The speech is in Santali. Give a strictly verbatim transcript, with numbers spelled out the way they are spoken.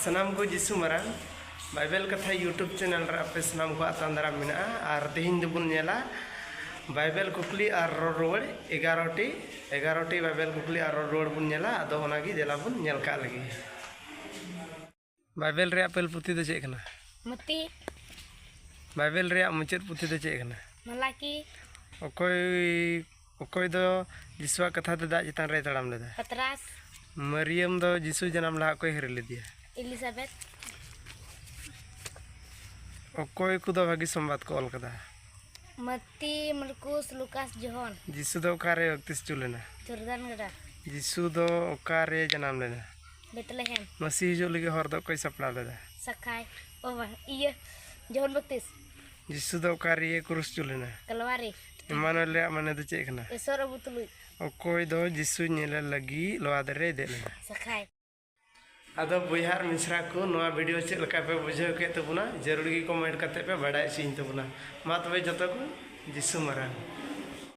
ᱥᱟᱱᱟᱢ ᱠᱚ ᱡᱤᱥᱩ ᱢᱟᱨᱟᱝ ᱵᱟᱭᱵᱮᱞ ᱠᱟᱛᱷᱟ YouTube ᱪᱮᱱᱮᱞ ᱨᱮ ᱟᱯᱮ ᱥᱟᱱᱟᱢ ᱠᱚ ᱟᱛᱟᱝ ᱫᱟᱨᱟᱢ ᱢᱮᱱᱟᱜᱼᱟ᱾ ᱟᱨ ᱛᱮᱦᱮᱧ ᱫᱚᱵᱚᱱ ᱧᱮᱞᱟ ᱵᱟᱭᱵᱮᱞ ᱠᱩᱠᱞᱤ ᱟᱨ ᱨᱚᱲ ᱨᱩᱣᱟᱹᱲ ᱮᱜᱟᱨᱚ ᱴᱤ, ᱮᱜᱟᱨᱚ ᱴᱤ ᱵᱟᱭᱵᱮᱞ ᱠᱩᱠᱞᱤ ᱟᱨ ᱨᱚᱲ ᱨᱩᱣᱟᱹᱲ ᱵᱚᱱ ᱧᱮᱞᱟ᱾ ᱟᱫᱚ ᱚᱱᱟᱜᱮ ᱫᱮᱞᱟ ᱵᱚᱱ ᱧᱮᱞ ᱠᱟᱜ ᱞᱮᱜᱮ᱾ ᱵᱟᱭᱵᱮᱞ ᱨᱮᱭᱟᱜ ᱯᱮᱞ ᱯᱩᱛᱷᱤ ᱫᱚ ᱪᱮᱫ ᱠᱟᱱᱟ? ᱢᱟᱛᱤ᱾ ᱵᱟᱭᱵᱮᱞ ᱨᱮᱭᱟᱜ ᱢᱩᱪᱟᱹᱫ ᱯᱩᱛᱷᱤ ᱫᱚ ᱪᱮᱫ ᱠᱟᱱᱟ? ᱢᱟᱞᱟᱠᱤ᱾ ᱚᱠᱚᱭ, ᱚᱠᱚᱭ ᱫᱚ ᱡᱤᱥᱩᱣᱟᱜ ᱠᱟᱛᱷᱟ ᱛᱮ ᱫᱟᱜ ᱪᱮᱛᱟᱱ ᱨᱮᱭ ᱛᱟᱲᱟᱢ ᱞᱮᱫᱟ? ᱯᱟᱛᱨᱟᱥ᱾ ᱢᱟᱨᱤᱭᱟᱢ ᱫᱚ ᱡᱤᱥᱩ ᱡᱟᱱᱟᱢ ᱞᱟᱦᱟ ᱚᱠᱚᱭ ᱦᱤᱨᱤ ᱞᱮᱫᱮᱭᱟ? ᱤᱞᱤᱡᱟᱵᱮᱛ᱾ ᱚᱠᱚᱭ ᱠᱚᱫᱚ ᱵᱷᱟᱹᱜᱤ ᱥᱚᱢᱵᱟᱫ ᱠᱚ ᱚᱞ ᱠᱟᱫᱟ? ᱢᱟᱛᱤ, ᱢᱟᱨᱠᱩᱥ, ᱞᱩᱠᱟᱥ, ᱡᱚᱦᱚᱱ᱾ ᱡᱤᱥᱩ ᱫᱚ ᱚᱠᱟᱨᱮ ᱵᱟᱯᱛᱤᱥ ᱦᱚᱪᱚ ᱞᱮᱱᱟ? ᱡᱚᱨᱫᱟᱱ ᱜᱟᱰᱟ᱾ ᱡᱤᱥᱩ ᱫᱚ ᱚᱠᱟᱨᱮ ᱡᱟᱱᱟᱢ ᱞᱮᱱᱟ? ᱵᱮᱛᱞᱮᱦᱮᱢ᱾ ᱢᱟᱹᱥᱤ ᱦᱤᱡᱩᱜ ᱞᱟᱹᱜᱤᱫ ᱦᱚᱨ ᱫᱚ ᱚᱠᱚᱭ ᱥᱟᱯᱲᱟᱣ ᱞᱮᱫᱟ? ᱥᱟᱠᱷᱟᱭ᱾ ᱚ ᱵᱟ, ᱤᱭᱟᱹ, ᱡᱚᱦᱚᱱ ᱵᱟᱯᱛᱤᱥ᱾ ᱡᱤᱥᱩ ᱫᱚ ᱚᱠᱟ ᱨᱮᱭ ᱠᱨᱩᱥ ᱦᱚᱪᱚ ᱞᱮᱱᱟ? ᱠᱟᱞᱣᱟᱨᱤ᱾ ᱮᱢᱟᱱᱩᱭᱮᱞ ᱨᱮᱭᱟᱜ ᱢᱟᱱᱮ ᱫᱚ ᱪᱮᱫ ᱠᱟᱱᱟ? ᱤᱥᱚᱨ ᱟᱵᱚ ᱛᱩᱞᱩᱡ᱾ ᱚᱠᱚᱭ ᱫᱚ ᱡᱤᱥᱩ ᱧᱮᱞᱮ ᱞᱟᱹᱜᱤᱫ ᱞᱚᱣᱟ ᱫᱟᱨᱮ ᱨᱮᱭ ᱫᱮᱡ ᱞᱮᱱᱟ? ᱥᱟᱠᱷᱟᱭ᱾ ᱟᱫᱚ ᱵᱚᱭᱦᱟ ᱟᱨ ᱢᱤᱥᱨᱟ ᱠᱚ, ᱱᱚᱣᱟ ᱵᱷᱤᱰᱤᱭᱳ ᱪᱮᱫ ᱞᱮᱠᱟ ᱯᱮ ᱵᱩᱡᱷᱟᱹᱣ ᱠᱮᱫ ᱛᱟᱵᱚᱱᱟ? ᱡᱟᱹᱨᱩᱲ ᱜᱮ ᱠᱚᱢᱮᱱᱴ ᱠᱟᱛᱮ ᱯᱮ ᱵᱟᱰᱟᱭ ᱦᱚᱪᱚᱧ ᱛᱟᱵᱚᱱᱟ᱾ ᱢᱟ ᱛᱚᱵᱮ ᱡᱚᱛᱚ ᱠᱚ ᱡᱤᱥᱩ ᱢᱟᱨᱟᱝ᱾